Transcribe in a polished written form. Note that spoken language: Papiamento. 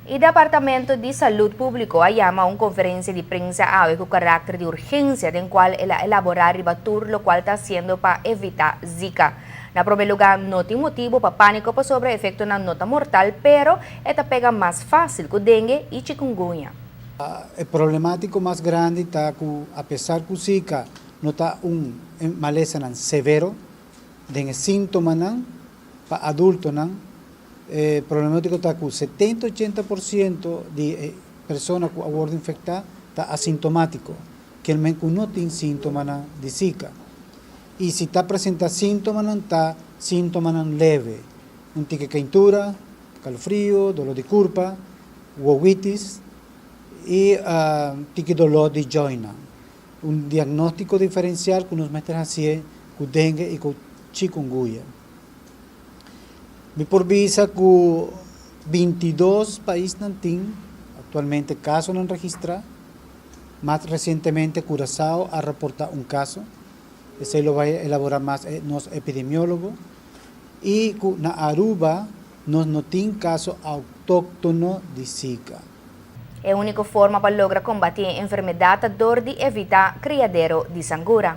E Departamento di Salud Publico a yama un conferencia di prensa awe cu caracter di urgencia den cual el a elabora riba tur locual ta haciendo pa evita Zika. Na prome lugar, no tin motibo pa panico pasobra efectonan no ta mortal, pero e ta pega mas facil cu dengue y chikungunya. E problemático mas grandi ta cu apesar cu Zika no ta un malesanan severo, den e sintomanan pa adultonan, e problemático ta cu 70 80% di e persona cu a wordo infecta ta asintomático, kiermen cu no tin sintomanan di Zika. Y si ta presenta sintomanan, ta sintomanan leve, un tiki keintura, calofrio, dolor di curpa, wowitis y tiki dolor di jointnan. Un diagnóstico diferencial cu nos mester hacié cu dengue y cu chikungunya. Mi por bisa cu 22 paisnan tin actualmente casonan registra. Mas recientemente Curaçao a reporta un caso. Esey lo bay elabora mas nos epidemiologo. Y cu na Aruba nos no tin caso autóctono di Zika. E unico forma pa logra combati e enfermedad ta door di evita criadero di sangura.